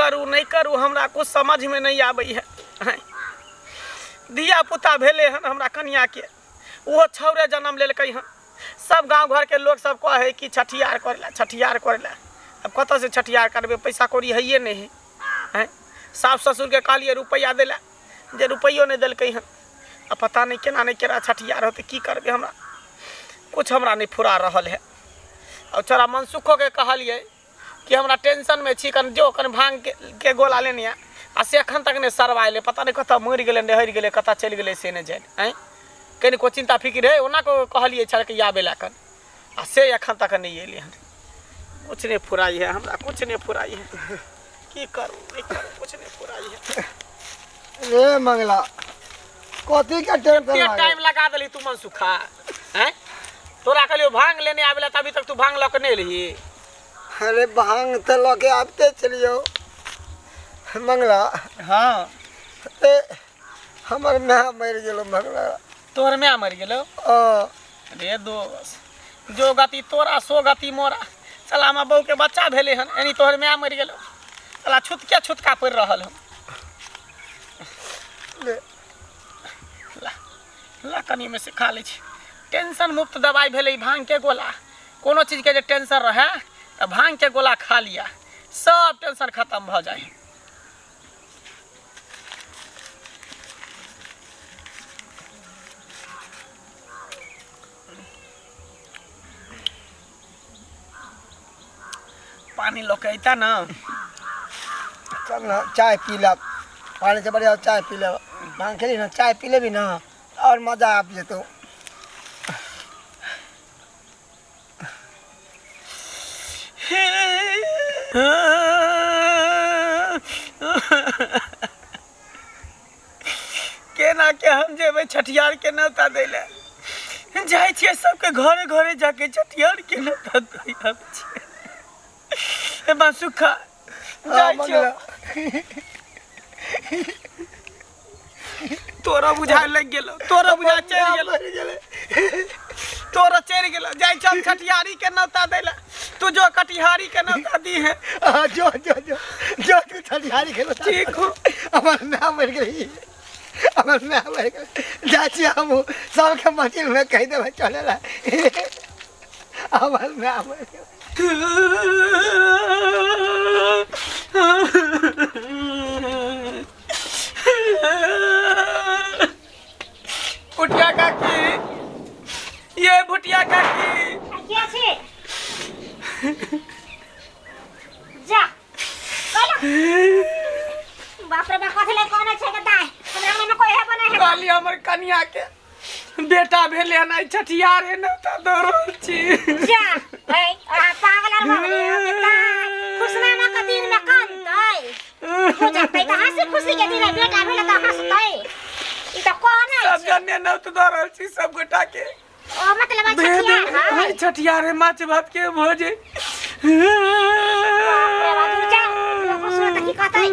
करू नहि करू हमरा कुछ समझमे नहि आबै है। आँय, धिया पुता भेलै हन हमरा कनियाके, ओहो छौरे जन्म लेलकै हन। सब गाँव घरके लोक सब कहै कि छठियार करै लए, छठियार करै लए। आब कतऽसँ छठियार करबै, पैसा कौड़ी हैये नहि है। आँय, सास ससुरके कहलियै रुपैआ दै लए, जे रुपैओ नहि देलकै हन। आ पता नहि केना नहि केना छठियार होतै, की करबै, हमरा किछु हमरा नहि फुरा रहल है। आ छोड़ा मनसुखोके कहलियै कि हमरा टेंशनमे छी, कनि जो कनि भाँगके के गोला लेने आ, आ से एखन तक नहि सरवा एलै। पता नहि कतऽ मरि गेलै, नहरि गेलै, कतऽ चलि गेलै से नहि जानि। आँय, कनिको चिन्ता फिकिर है, ओना कऽ कहलियै छलकै आबै लए कन, आ से एखन तक नहि एलै हन। किछु नहि फुराइ है हमरा, किछु नहि फुराइ है, की करू नहि करू, किछु नहि फुराइ है। रे मंगला, कथी के टेंशन? एते टाइम लगा देली तू मनसुखा। हैं, तोरा कहलियो भांग लेने आबे ला, अभी तक तू भांग लऽ के नहि एलही। अरे भांग तऽ लऽ के आबिते छलियौ मंगला। हाँ। ए हमर माय मरि गेलो मंगला। तोहर माय मरि गेलो? रे दोस, जो गति तोरा सो गति मोरा। चला हमरा बहू के बच्चा भेलै हन, एनी तोहर माय मरि गेलो। चला छुतके छुतका पड़ि रहल हन। ले ला ला कनि में से खा लै छी। टेंशन मुक्त दवाइ भेलै ई भांग के गोला। कोनो चीजके जे टेंशन रहै तऽ भांग के गोला खा लिअ, सब टेंशन खतम भऽ जाइ। पानी लऽ के अयता ने। चल ना चाय पी ले, पानी से बढ़िया चाय पी ले। भांग खेली ना, चाय पी लेबी ना और मजा आबि जेतौ। केना के हम जेबै छठियार के न्योता दै लए? जाइ छियै सबके घरे घरे जाके छठियार के न्योता दै आबै छियै। बासुखा जाइ छियै, तोरा बुझाय लागि गेलो, तोरा बुझाय चलि गेलो, तोरा चलि गेलो। जाइ छौ छठियारी के न्योता दै लए, तू जो कटिहारी के न्योता दी है। हाँ, जो जो जो जो तू छठियारी के न्योता। ठीक हो। हमर माय मरि गेलै, हमर माय मरि गेलै। जाइ छियै हमहूँ सबके मचिल में कहि देबै चलै लए। हमर माय मरि गेलै। भुटिया काकी, ये भुटिया काकी। के छी? जा कहलो, बाप रे बाप, कथी ले कोने छै के दाय? हमरा अंगना में कोई है बने है? कहली हमर कनिया के बेटा भेलै हन, आइ छठियार है ने, तऽ दऽ रहल छी। जा ए अहाँ पागल आर भऽ गेलियै के दाय? खुशनामा के दिन में कानतै पूजतै तऽ हंसी खुशी के दिन है, बेटा भेलै तऽ हंसतै? ई तऽ कहना सब छै। जने नौत दऽ रहल छी सब गोटा के। ओ मतलब आइ छठियार है? छठियार है, माछ भात के भोज है। बाप रे बाप, दूर जा, लोक सुनत तऽ की कहतै?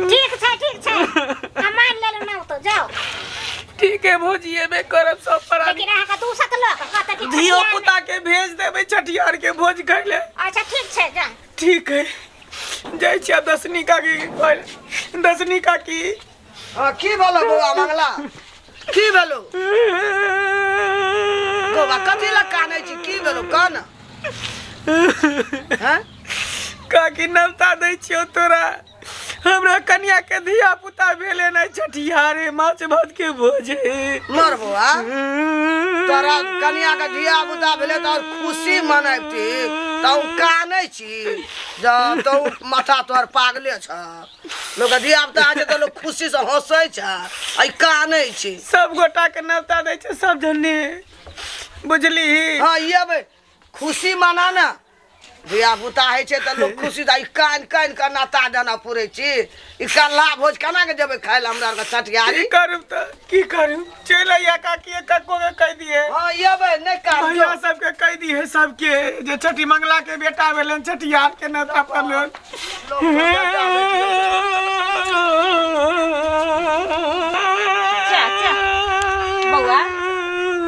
ठीक छै, ठीक छै, हम मान लेलहुँ ना तो जाओ। ठीक है भौजी, एबे करब सब प्राणी। लेकिन अहाँके दूसत लोक कहतै कि धियो छठियार मे- पुता के भेज देबै छठियार के भोज खाइ ले। अच्छा ठीक छै, जा। ठीक है, जाइ छी आब दसनी काकी के कहै ले। दसनी काकी। हाँ, की भेलो बौआ मंगला, की भेलो बौआ? कथी लए कानै छी? की भेलो कह ने? हैं काकी, नवता दै छियौ तोरा, हमरा कनिया के धिया पुता भेले नै, छठियारे माछ भात के भोज है। मर बौआ, तोरा कनिया के धिया पुता भेलै तऽ और खुशी मनैबती तऽ उ कानै छी? जब तऽ उ माथा तोहर पागले छ। लोक के धिया पुता होइ छै तऽ लोक खुशी से हंसै छै, आ ई कानै छी। सब गोटा के नवता दै छै सब जने, बुझली? हाँ एबै, खुशी मना ने। धिया पुता होइ छै तऽ लोक खुशी, तऽ ई कानि कानि कऽ नाता देना पुरै छी। ई कल्ला भोज केना के जेबै खाय लए हमरा आरके छठियारी? की करू तऽ की करू? चलि अइहा काकी, कक्को के कहि दिहे। हाँ एबै, नहि कान। भैया सबके कहि दिहे सबके जे छठी मंगला के बेटा भेलनि, छठियार के नता पड़लनि। जा जा बौआ,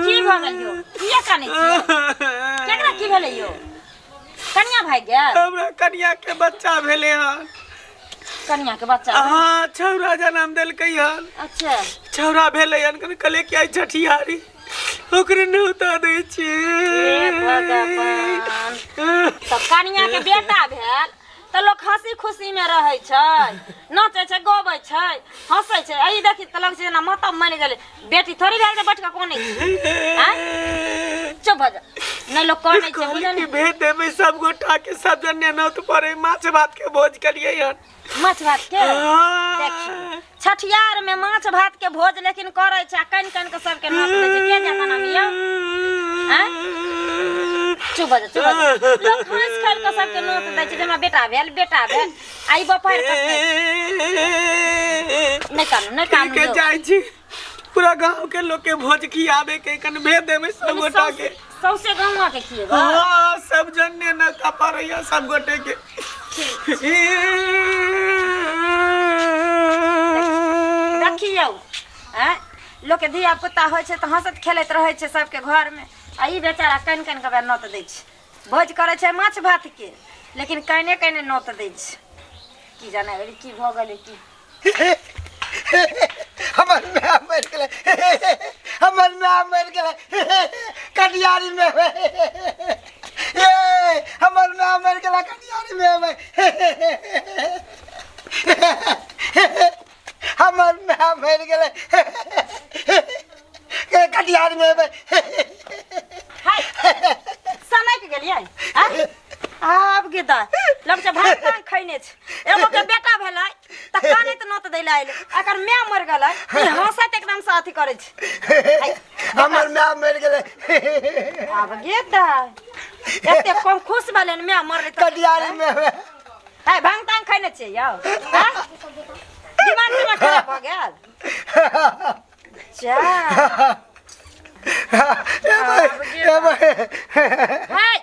की भऽ गेल यौ? किया कानै छियै? केकरा की भेलै यौ? कनिया भागि गेल? हमरा कनिया के बच्चा भेलै हन। कनिया के बच्चा हाँ छौरा जनम देलकै हन। अच्छा। छौरा भेलै हन, कनि कहलियै कि आइ छठिहारी ओकरे न्योता दै छी। हे भगवान, तऽ कनिया के बेटा भेल तऽ लोक हंसी खुशी में रहै छै, नाचै छै, गबै छै, हंसै छै। आ ई देखी तऽ लगै छै जेना मातम मरि गेलै। बेटी थोड़ी भेल जे बैठ कऽ कानै छै। आँय, चुप भऽ जा। नहि लोक कानै छै, कहली बुझल कि भेज देबै सब गोटा के, सब जन नौत पड़े, माछ भात के भोज करियै हन। माछ भात के? हाँ। देखियौ, छठियार में माछ भात के भोज लेकिन करै छै आ कानि कानि कऽ सबके नोत दै छै। के जात नाम यौ? आँय, चुप भऽ जा, चुप भऽ जा। लोक हँसि खेल कऽ सबके नोत दै छै जे हमरा बेटा भेल, बेटा भेल, आ ई बपहर कटने छै। नहि कानू, नहि कानू ठीक है, यौ। जाइ छी पूरा गांव के लोग के भोज खियाबे के, कन भेज देबै सब गोटा के। सौंसे गाँव के खिएबै? हाँ, सब जन ने न कपड़ैया सब गोटे के। देखियौ, आँय, लोकके धिया पुता होइ छै तऽ हँसैत खेलैत रहै छै सबके घरमे, आ ई बेचारा कानि कानि कऽ नोत दै छै। भोज करै छै माछ भात के, लेकिन कानिए कानिए नोत दै छै। की जाने गेलै की भऽ गेलै की। हमर माय मरि गेलै, हमर माय मरि गेलै कटियारी में। ए हमर माय मरि गेलै कटियारी में। हमर माय मरि गेलै कटियारी में। हाय, सनकि गेलियै? आँय? आब गे दाइ, लग छै भात तांग खैने छै। एगो के बेटा भेलै तऽ कानैत नोत दै लए अयलै, एकर माय मरि गेलै, ई हँसैत एकदम से अथी करै छै। हाय, हमर माय मरि गेलै। आब गे दाइ, एते कम खुश भेलै ने माय मरलै तऽ? कटियारी में। हाय, भांग तांग खैने छियै यौ? आँय? दिमाग तिमाग खराब भऽ गेल? जा। हाय,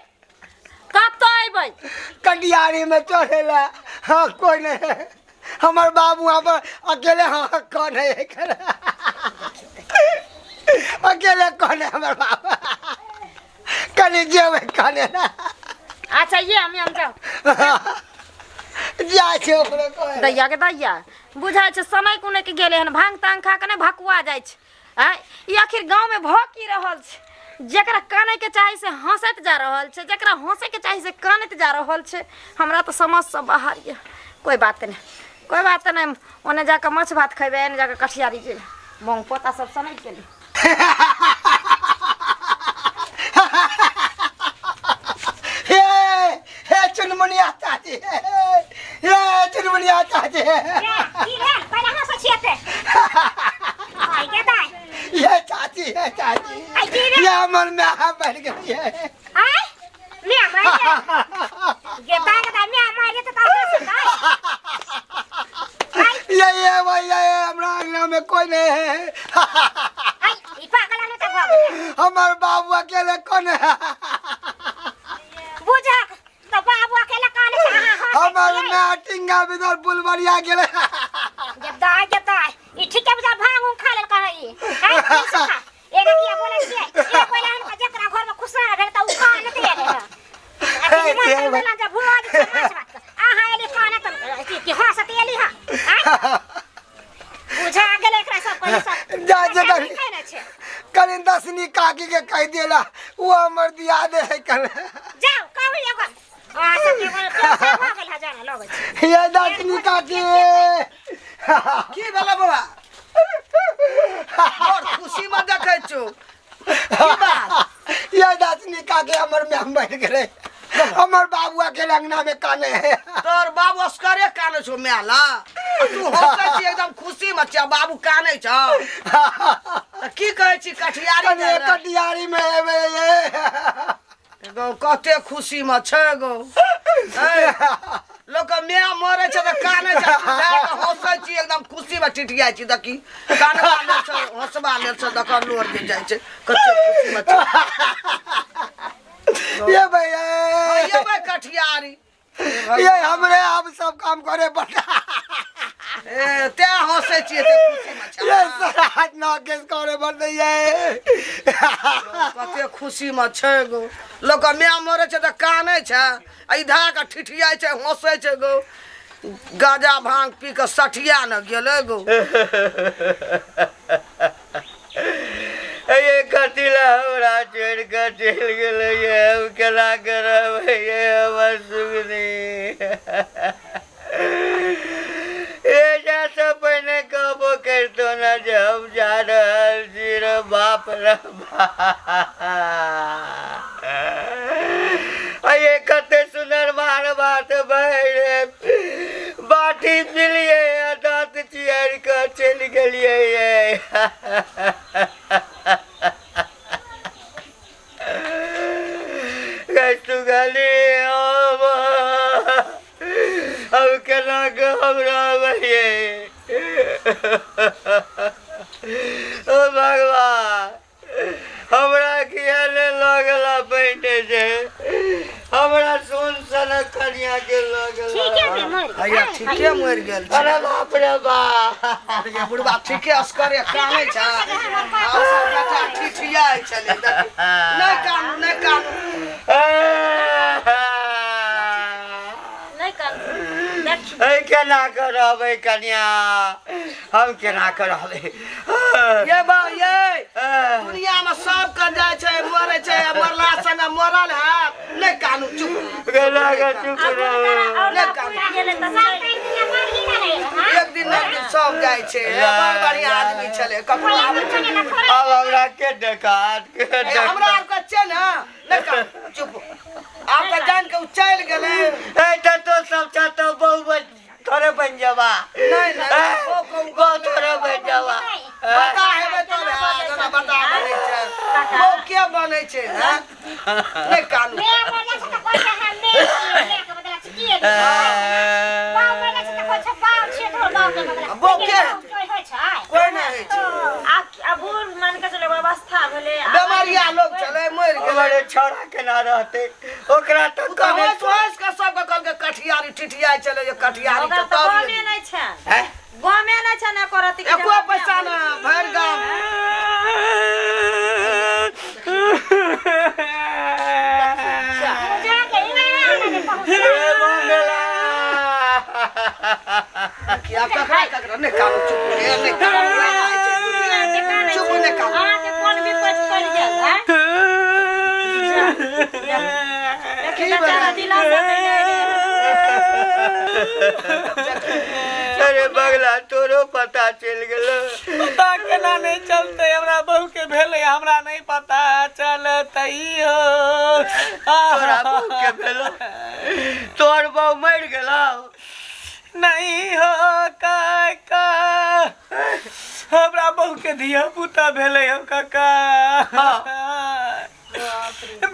कतऽ अयबै? कटियारी में चढ़ेला। हाँ, कोई नहीं, हमर बाबू वहाँ पर अकेले। हाँ, कौन है? अकेले कौन है? हमर बाबा कनी जेबै कने ना। अच्छा, ये हम जाउ। जा छै ओकरो कहै। दैया के दैया, बुझाइ छै समय कुने के गेलै हन, भांग तांग खा के नहि भकुआ जाइ छै। आँय, ई आखिर गाँवमे भऽ की रहल छै? जकरा कानैके चाही से हँसैत जा रहल छै, जकरा हँसैके चाही से कानैत जा रहल छै। हमरा तऽ समझसँ बाहर यऽ। कोइ बात नहि, कोइ बात नहि। ओने जाकऽ माछ भात खयबै, एने जाकऽ कठियारी जेबै। बौं पोता सब सनकि गेलै। हे हे चुनमुनिया चाची, हे चुनमुनिया चाची। की भेल? पहिले हँसै छियै एते। आइ के दाइ। ये चाची, हे चाची। आइ की भेल? ये हमर माय मरि गेलै। आइ म्या मारि गे दाइ, के दाइ, म्या मारि तऽ हँसतै? ये भैया, ये हमरा अंगना में कोई नहीं है। आइ ई पागल आलू तऽ भऽ गेलै। हमर बाबू अकेले कौन है? बुझक तऽ बाबू अकेले काने छै, अहाँ हँसै हमर छियै। माय टिंगा बिदर पुलबरिया गेलै। गे दाइ, गे दाइ, ई ठीके बुझा भांग उंग खा लेल कहै ई। आइ की सुखा एना किया बोलै छियै? ए पहिले हम जेकरा घरमे खुशना भेल तऽ उ कानते एलै हँ। अथी निमंत्रण देला जे भोज छै माछ भात के, अहाँ एली कानत की हँसत एली हँ? आँय, बुझा गेलै एकरा सब कहीं सब जा जे कहीं खाइ छै। कनि दसनी काकी के कहि देला, वो हमर दिया दे है कल। जाउ कहू एगो अहाँ सबके एगो पेशा भऽ गेल है जाना लगै छै। ये दसनी काकी। की भेलै बौआ? बड़ खुशी में देखै छौ, की बात? ये दसनी काकी, हमर माय मरि गेलै, हमर बाबू अकेले अंगना में काने है। तोहर बाबू असकरे कानै छौ माय ला, आ तू हँसै छी एकदम खुशी में छी, आ बाबू कानै छौ तऽ की कहै छी? कठियारी कनि जाइ रहे। कटियारी में एबै ये। गौ, कते खुशी में छै गौ। ऐ, लोक के माय मरै छै तऽ कानै छै, तू जा कऽ हँसै छी एकदम खुशी में टिटियाइ छी। देखी, कानबा लेल छै, हँसबा लेल छै, देख लोर जे जाइ छै, कते खुशी में छै। ये भैया। एबै कठियारी। ये हमरे अब सब काम करे पड़ता। ए, तें हँसै छी एते खुशी में छै। ये सराज नाकेश करे पड़ते ये। कते खुशी में छै गो। लोक के माय मरै छै तऽ कानै छै, आ ई धए कऽ ठिठियाइ छै, हँसै छै गो। गाजा भांग पी के सठिया न गेलै गो। ये कथी ला हमरा छोड़ि कऽ चलि गेलै ये? हम केना करब ये हमर सुगनी? एजा से पहिने कहबो करितो ने जे हम जा रहल छी। रे बाप रे बाप, ये कते सुंदर मार बात भै रे। बाटी पिलियै आ दाँत चियारि कऽ चलि गेलियै ये। गै सुगली, हम केना कऽ हम रहबै ये? ओ भगवान, हमरा किया ने लऽ गेला पहिने जे हमरा सोन सनक कनिया के लऽ गेला? ठीके में मरि गेल। हैया ठीके मरि गेल छै। अरे बाप रे बाप, ये बुढ़बा ठीके असकरे कानै छै आ ओ सब बेटा ठिठियाइ छलै। देखी, नहि कानू, नहि कानू। नहि कानू, देखी। ऐ केना कऽ रहबै कनिया? हम केना कऽ रहबै? ये बा ये दुनिया में सब के जाइ छै, मरै छै, आ मरला संगे मरल हैत। नहि कानू, चुप। केना कऽ चुप रहबै? नहि कानू। गेलै तऽ सब तऽ एक दिना मरही ने रहै, हाँ? एक दिन ने एक दिन सब जाइ छै। बड़ बढ़िया आदमी छलै, ककरो आबै छै। आब हमरा के देखात के? ए, हमरा आरके छै ने। नहि कानू, चुप। आब तऽ जानि के उ चलि गेलै। ए तऽ तो सब छ तऽ बहु थोड़े बनि जेबा। नहि नहि, ओ कहू। बहु थोड़े बनि जेबा। बता हेबै तब हैत, जेना बता बनै छै, बहू के बनै छै? हैं, नहि कानू। मैं मर जाइ छै तऽ कहै छै हम मैं छियै, मैं के बदला छै, की हेतै? बाप मर जाइ छै तऽ कहै छै बाप छियै, तोहर बाप के बदला। बाप के? कोइ होइ छै? कोइ नहि होइ छै। आ बूढ़ मान के चलो अवस्था भेलै आ बेमारिया लोग छलै, मरि गेलै। हमरे छौड़ा केना रहतै? ओकरा तऽ ओ तऽ कने हँसि हँसि कऽ सबके कहलकै कठियारी, ठिठियाइ छलै जे कठियारी। ओकरा तऽ तऽ तब गमे नहि छै, हैं? गमे नहि छै ने एको रत्ती के। एको पैसा ने भरि गाम। बुझा के इना ने पहुँच। हे मंगला। कि आब ककरा ककरा? नहि कानू, चुप। हे, नहि कानू, चुप, नहि कानू। अहाँके कोन विपत्ति पड़ि गेल? आँय? की बेचारा भेलै? दिलासा देने रहे। अरे बगला, तोरो पता चलि गेलो? पता केना नहि चलतै? हमरा बहू के भेलै, हमरा नहि पता चलतै हो? तोरा बहू के भेलो? तोहर बहू मरि गेलो? नहीं हो काका, हमरा बहू के धिया पुता भेलै हो काका।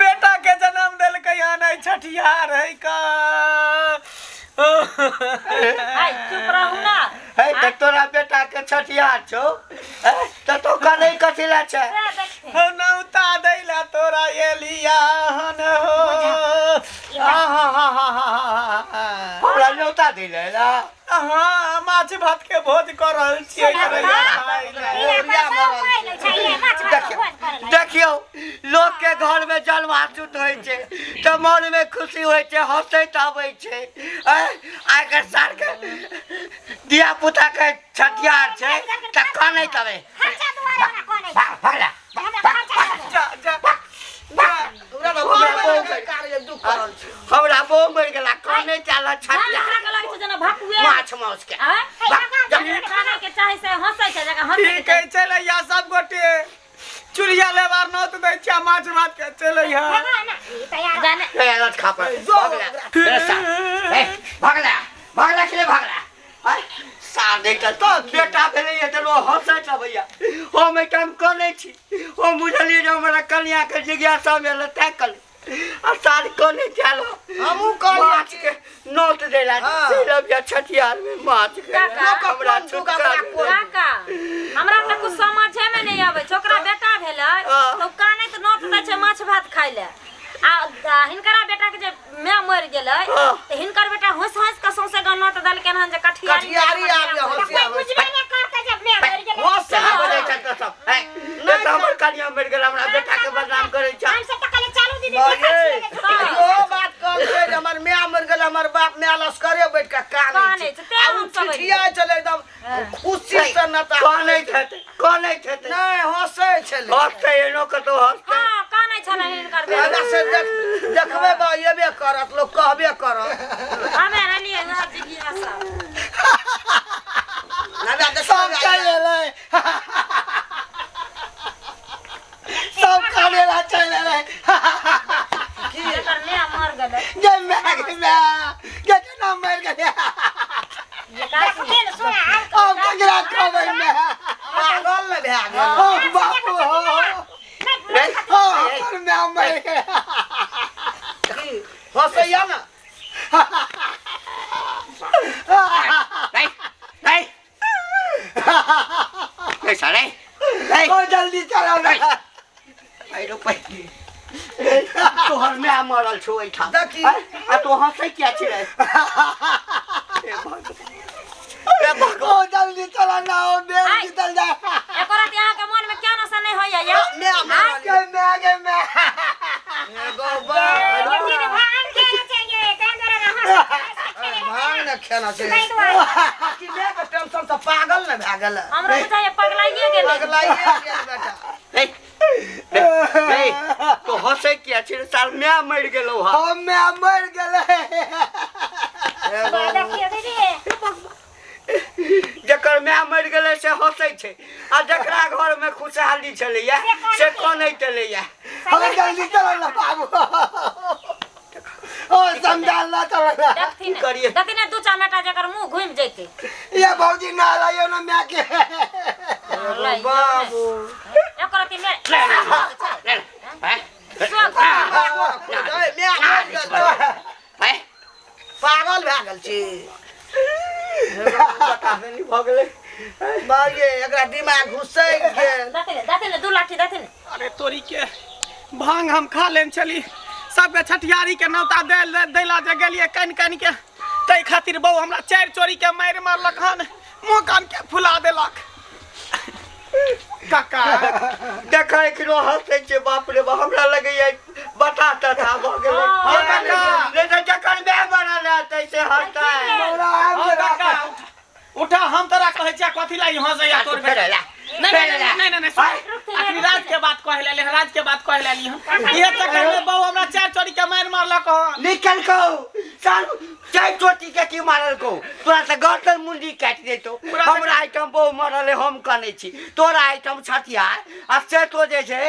बेटा के जन्म देलकै हन, आई छठिहार है का। आइ चुप रहू ना। हे, तऽ तोरा बेटा के छठिहार छौ, हैं? तऽ तो कनै कथी ला छै? से देखते नौता दैला तोरा एलिया हन हो। आहा। हमरा न्योता दिले ला? हाँ, माछ भात के भोज कर रहल छियै। देखियौ, देखियौ, लोक के घर में जन्माशुद्ध होइ छै तऽ मन में खुशी होइ छै, हंसैत आबै छै। आँय, आइ साल के धिया पुता के छठिहार छै तऽ कनैत अबै। भाग, भागला। जा जा जा। ओकरा तऽ घरमे नहि कार्य दुख करल छै। हमरा बहू मरि गेला, कनै चाल भांग छठिहार खा के लागै छै जेना भकुए माछ माउस के। आँय? खाना के चाही से हंसै छै, जकरा हंसै के ठीक है, चलैया सब गोटे चुड़िया लेबार नौत दै छियै माछ भात के, चलैया। चाही। जाने। ए, लट खा पर भगला। ए, सार, ए, भगला, भगला के लिए भगला। आय, सार नहीं तऽ तो बेटा भेलै तऽ लोग हंसैत अबैया, हम एहिठाम कनै छी। हम बुझलियै जे हमरा कनिया के जिज्ञासा भेल तैं कल आ सार कनै चल। हमहूँ कहलियै। माछ के नोत देला। हाँ। चलि अबिया छठिहार में माछ के। काका, हमरा कोन दुख छुटका हमरा भेल। कोन काका, हमरा तऽ कुछ समझे में नहीं आबै छै। ओकरा बेटा भेलै हाँ। तऽ ओ कानैत नोत दै छै माछ भात खाय ले, आ आ हिनकरा बेटा के जे माय मरि गेलै हाँ। तऽ हिनकर बेटा हंसि हंसि कऽ सौंसे गाँव नोत देलकनि हन जे कठियारी। कठियारी आबि हँसी आबै छै। हँसी कहाँ आबै बजै छै। छै तो सब? हैं? नहि तऽ हमर कनिया मरि गेल, हमरा बेटा के बदनाम करै छै। इहो बात कहलकै जे हमर माय मरि गेल, हमर बाप माय लश्करे बैठ कऽ कानै छै। हम सब एलियै। ठिठिया छलै एकदम खुशी से नता कानैत हेतै कानैत हेतै नहि हँसै छलै हँसतै एनो कतौ हँसतै हँ कानै छलै हिनकर बेटा हमरा से देख देखबै बा एबे करत लोक कहबे करत हमे रहलियै वएह जिज्ञासा हमरा देखबै सब चलि एलै सब खाने ला चलि एलै एकर माय मर गेलै गे माय गे माय गे केना मरि गेलै देखथिन सुन आब हम केकरा कहबै माय पागल ने भए गेल ओ बापू हो हो हमर माय मरि गेलै की हँसैया ने नहीं नहीं नहीं साले नहीं ओ जल्दी चलो ना नहीं रुक तोहर माय मरल छौ एहिठाम देखी। आ तो हंसै किया छी रे हे भगवान हे भगवान ओ जल्दी चलो ना ओ बेल आइ। निकल जाए एको राति अहाँके मनमे क्या नशा नहि होइया यौ माय मरल गे माय गे माय एगो बाप दीदी भांग खेना चाहिए तैं दुआरे ने हँसै भांग ने खेना छै ताहि दुआरे की माय के टेंशन से पागल ने भए गेल हमरो बुझाइया पगलाइए गेलै पगलाइए गेल बेटा नहीं नहीं तो हंसै किया छी रे साल माय मरि गेलौ हा हम माय मरि गेलै देखियौ दीदी जकर माय मरि गेलै से हंसै छै आ जकरा घर में खुशहाली छलैया से कनैत एलैया हम जल्दी चलो ना बाबू ओ समझा ला चलो ना देखथिन की करियै? देखथिन ने दू चमेटा जकर मुंह घुमि जैतै ये भौजी ना लाइयो ना माय के बाबू एको राति मे हैं? ए, माय मरि गेल हैं? पागल भए गेल छी पता नहि भऽ गेलै बाबू एकरा दिमाग घुसै गेल देखथिन देखथिन ने दू लाठी देखथिन ने अरे तोरी के भांग हम खा लेन छली सबके छठियारी के नौता दे दैला जे गेलियै कनि कनि के ताहि खातिर बहू हमरा चारि चोरी के मारि मारलक हन मुँह कान के फुला देलक काका देखै एखनो हंसै छै बाप रे बाप हमरा लगैया बता तथा भऽ गेलै हँ, काका। नहि तऽ जकर माय मरल रहतै से हंसतै मोरा आबि हँ, गेल। काका उठा हम तोरा कहै छियै कथी ला हंसैया तोर बेटा नहीं नहीं नहीं नहीं नहीं सुन। अखनी राज के बात कह लेली राज के बात कह लेली हम इहे चक्कर में बहू हमरा चारि चोरी के मारि मारलक हन निकल कौ साल चारि चोटी के की मारल कौ तोरा तऽ गर्दन मुंडी काटि देतौ हमरा आइटम बहु मरल है हम कनै छी तोरा आइटम छठियार आ से तो जे छै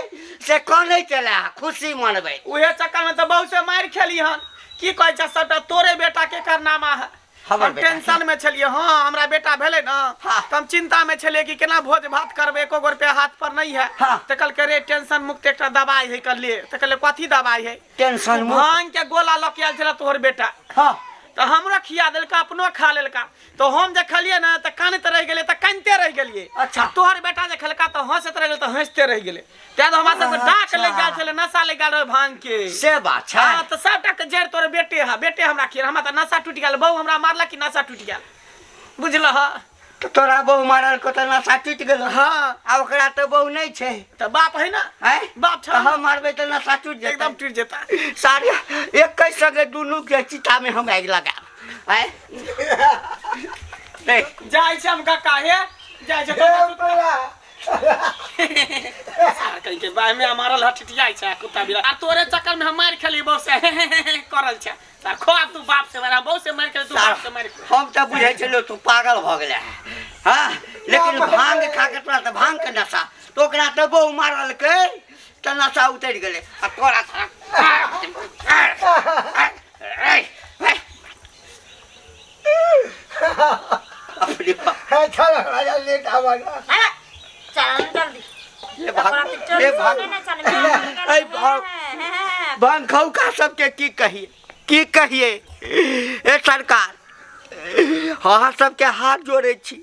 से कनै चला खुशी मनबै उहे चक्कर में तऽ बहू से मारि खेली हन की कहै छै सबटा तोरे बेटा के कारनामा है हमर हम बेटा। टेंशन में छलियै हाँ हमरा बेटा भेलै ने हाँ। तऽ हम चिंता में छलियै कि केना भोज भात करबै एको गो रुपया हाथ पर नहीं है हाँ। तऽ कहलकै रे टेंशन मुक्त एकटा दवाई है कहलियै तऽ कहलियै कथी दवाई है टेंशन मुक्त भांग के गोला लऽ के आयल छलै तोहर बेटा हाँ तऽ हमरो खिया देलका अपनो खा लेलका तऽ हम जे खलियै ने तऽ कानैत रहि गेलियै तऽ कानिते रहि गेलियै अच्छा। तोहर बेटा जे खेलका तऽ हँसैत रहि गेलै तऽ हँसिते रहि गेलै तैं तऽ हमरा सबके डाक लागि गेल छलै नशा लागि गेल रहै भांग के से बात छै हाँ तऽ सबटा के जड़ि तोरे बेटे है बेटे हमरा खिया हमरा तऽ नशा टूटि गेल बहु हमरा मारलक कि नशा टूटि गेल बुझलह तऽ तोरा बहु मारल को तऽ नशा टूटि गेलो हाँ आ ओकरा तऽ बहु नहि छै तऽ बाप है ना आँय? बाप छै तऽ हम मारबै तऽ नशा टूटि जेतै एकदम टूटि जेता सारे एकै संगे दुनू के चिता में हम आगि लगायब आँय नहीं जाइ छै हम काका हे जाइ छै हे उपला कहीं के बाह में मारल ह ठिठियाइ छै कुत्ता बिला आ तोरे चक्कर में हम मार खेली बहु से करल छै सार खो आब तू बाप से मारा बहु से मार खेली तू बाप से मार हम तऽ बुझै छलियौ तू पागल भऽ गेलै हँ लेकिन भांग खा के तोरा तऽ भांग के नशा तऽ ओकरा तऽ बहु मारलकै तऽ नशा उतरि गेलै आ तोरा अपने बाप हे चलो राजा लेट आवा ना अरे चल ना जल्दी ले भाग ले भाग ऐ भाग भांग खौका सबके की कहिए की कहिए ए सरकार अहाँ सबके हाथ जोड़ै छी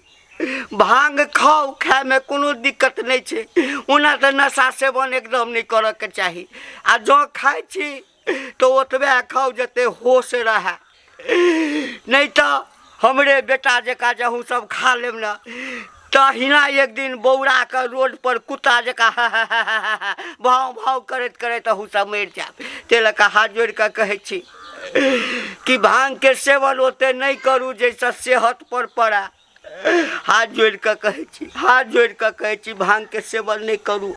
भांग खाउ खायमे कोनो दिक्कत नहि छै ओना तऽ नशा सेवन एकदम नहि करऽके चाही आ जँ खाइ छी तऽ ओतबे खाउ जते होश रहए नहि तऽ हमरे बेटा जकाँ जे अहूँ सब खा लेब ने तहिना एक दिन बौरा कऽ रोड पर कुत्ता जकाँ भाव भाव करैत करैत अहूँ सब मरि जायब ताहि लऽ कऽ हाथ जोड़ि कऽ कहै छी कि भांगके सेवन ओते नहि करू जाहिसँ सेहत पर पड़ै। हाथ जोड़ि कऽ कहै छी, हाथ जोड़ि कऽ कहै छी, भांगके सेवन नहि करू।